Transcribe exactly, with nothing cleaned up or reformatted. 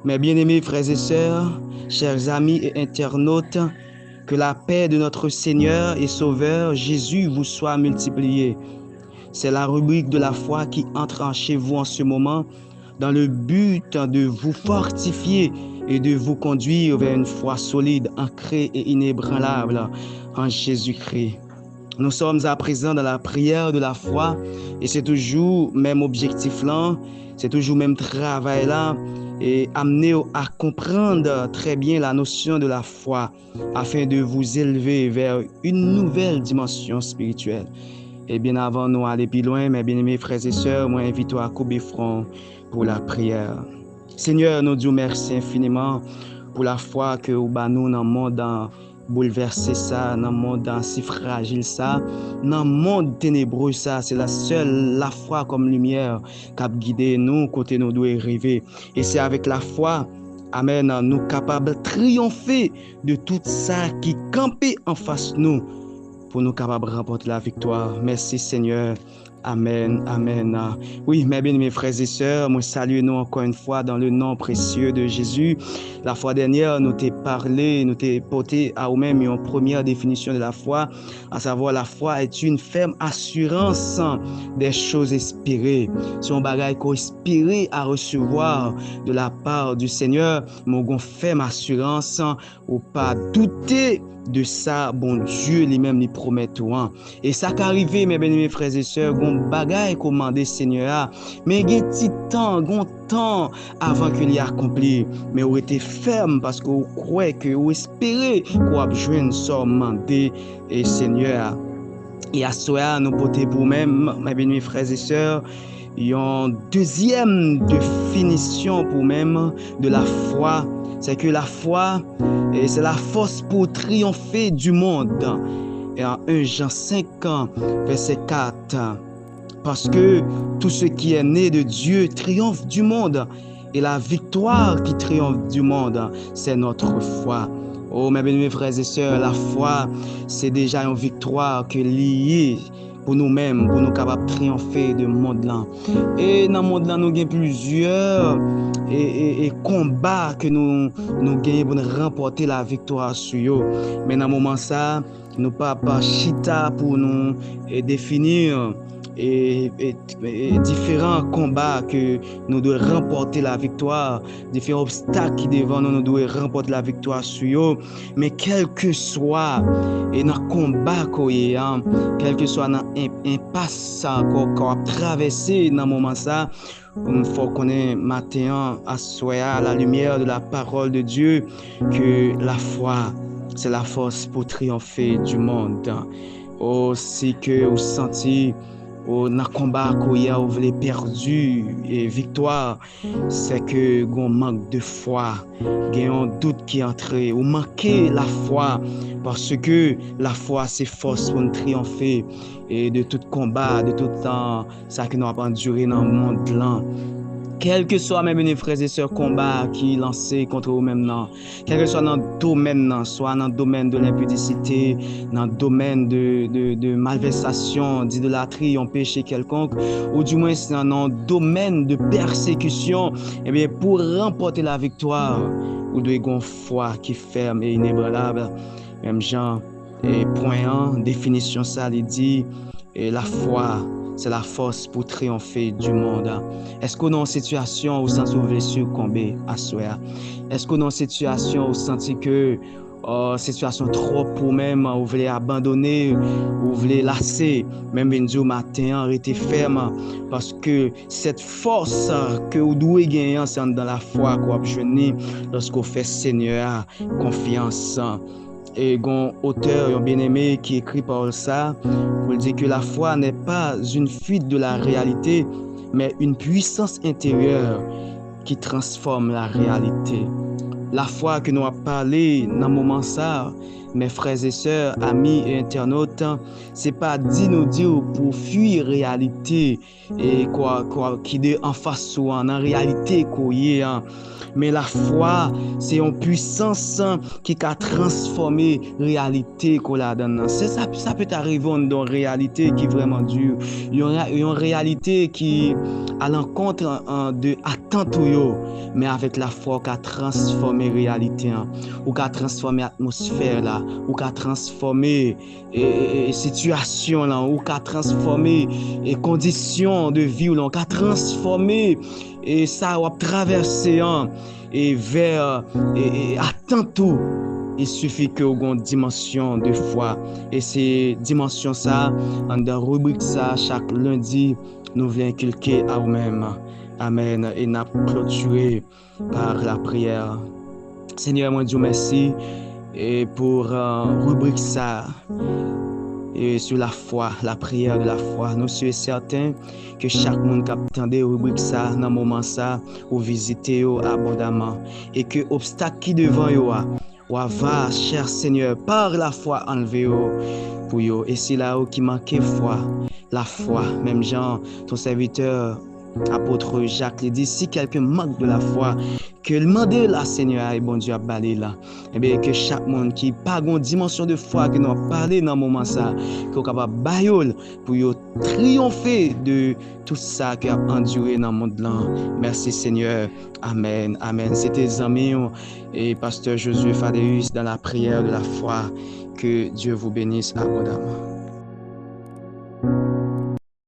Mes bien-aimés frères et sœurs, chers amis et internautes, que la paix de notre Seigneur et Sauveur Jésus vous soit multipliée. C'est la rubrique de la foi qui entre en chez vous en ce moment dans le but de vous fortifier et de vous conduire vers une foi solide, ancrée et inébranlable en Jésus-Christ. Nous sommes à présent dans la prière de la foi et c'est toujours même objectif là, c'est toujours même travail là et amener à comprendre très bien la notion de la foi afin de vous élever vers une nouvelle dimension spirituelle. Et bien avant nou ale pi lwen, mes bien-aimés frères et sœurs, mwen envite w a koube fwon pou la priyè. Senyè, nou di w mèsi enfiniman pou lafwa ke ou ba nou nan mond boulvèse sa, nan mond si frajil sa, nan mond tenebre sa. Se la sèl lafwa kòm limyè k ap gide nou kote nou dwe rive. E se avèk lafwa, amèn, nou kapab triyonfe de tout sa ki kanpe anfas nou, pou nou kapab ranpòte laviktwa. Mèsi, Senyè. Amèn, amèn. Wi, mes bien-aimés frères et sœurs, mwen salye nou encore une fois dans le nom précieux de Jésus. Lafwa dènyè, nou te pale, nou te pote a ou menm yon premyè definisyon de la foi, à savoir la foi est une ferme assurance des choses espérées. Se yon bagay ke w espere a resevwa de la part du Seigneur, men w gen yon fèm asirans, ou pa doute de sa Bondye li menm li pwomèt ou an. E sa ka rive, mes bien-aimés frères et sœurs, gon bagay ke w mande Senyè a, men gen ti tan, gon tan avan ke li akonpli. Men ou rete fèm paske ou kwè ke ou espere ke w ap jwenn sa w mande e Senyè a. E aswè a, nou pote pou ou menm, mes bien-aimés frères et sœurs, yon dezyèm definisyon pou ou menm de la foi, c'est que la foi, eh, c'est la force pour triompher du monde. Et en un Jean cinq, verset quatre, parce que tout ce qui est né de Dieu triomphe du monde, et la victoire qui triomphe du monde, c'est notre foi. Oh, mes bien-aimés frères et sœurs, la foi, c'est déjà une victoire que li ye pou nou menm, pou nou kapab triyonfe de mond lan. E nan mond lan, nou gen plizyè e, e, e konba ke nou, nou genyen pou nou ranpòte laviktwa sou yo. Men nan moman sa, nou p ap chita pou nou, e, defini, e, e, e diferan konba ke nou dwe ranpòte laviktwa, diferan obstak ki devan nou, nou dwe ranpòte laviktwa sou yo. Men kèlkeswa, e nan konba ke w ye a, kèlkeswa nan en-, enpas sa ke w, ke w ap travèse nan moman sa, m fè w konnen maten an, aswè a, à la lumière de la parole de Dieu, que la foi, c'est la force pour triompher du monde. O, si ke ou santi, o, nan konba ke w ye a, ou vle pèdi, e, viktwa, se ke gon mank de fwa, gen yon dout ki antre, ou manke lafwa, paske lafwa se fòs pou n triyonfe, e, de tout konba, de tout, ah, sa ke nou ap andire nan mond lan. Kèlkeswa, mes bien-aimés frères et sœurs, konba ki lanse kont ou menm nan, kèlkeswa nan domèn nan, swa nan domèn de lenpidisite, nan domèn de, de, de malvèsasyon, didolatri, yon peche kèlkonk, ou dimwens nan, nan domèn de pèsekisyon, ebyen, pou ranpòte laviktwa, ou dwe gen yon fwa ki fèm e inebranlab. Menm jan, e pwen an, definisyon sa, li di, e la foi, c'est la force pour triompher du monde. Èske w nan yon sitiyasyon ou santi w vle sikonbe aswè a? Èske w nan yon sitiyasyon ou santi ke, o, sitiyasyon twòp pou ou menm, ou vle abandone, ou vle lase? Men m vin di w maten an, rete fèm, paske sèt fòs ke ou dwe genyen an, se anndan lafwa ke w ap jwenn li lòske w fè Senyè a konfyans. E gon otè, yon byeneme, ki ekri pawòl sa, pou l di que la foi n'est pas une fuite de la réalité, mais une puissance intérieure qui transforme la réalité. Lafwa ke nou ap pale nan moman sa, Mes frères et sœurs, amis et internautes, se pa di nou di w pou fwi reyalite e kwa, kwa, ki de anfas ou an, nan reyalite ke w ye an. Men lafwa, se yon pwisans ki ka transfòme reyalite ke w ladan nan. Se sa, sa pe ta rive w anndan yon reyalite ki vrèman di, yon, yon reyalite ki alankont de atant ou yo. Men avèk lafwa, ou ka transfòme reyalite an. Ou ka transfòme atmosfè la. Ou ka transfòme e, e, e, sitiyasyon lan, ou ka transfòme e kondisyon de vi w lan, ou ka transfòme e sa w ap travèse an e vè e, e, atant ou. Il sifi ke w gon dimansyon de fwa. E se dimansyon sa, anndan ribrik sa, chak lendi, nou vle enkilke a ou menm. Amèn. E n ap klotire par la prière. Senyè, mwen di w mèsi e pou uh, ribrik sa e sou la fwa, la priyè de la fwa. Nou si e sèten ke chak moun k ap tande ribrik sa nan moman sa, ou vizite yo abondaman e ke obstak ki devan yo a, w ava, chè Senyè, par la fwa anlve yo pou yo. E sila yo ki manke fwa, la fwa, menm jan ton sèvitè apot Jak li di, si kèlken mank de la fwa, ke l mande la Senyè a e Bondye ap ba li la. Ebyen, ke chak moun ki pa gon dimansyon de fwa ke nou ap pale nan moman sa, ke w kapab ba yo l pou yo triyonfe de tout sa ke ap andire nan mond lan. Mèsi Senyè. Amèn. Amèn. Se te zanmi w e pastè Josué Fadeus dans la prière de la foi. Que Dieu vous bénisse abondamment.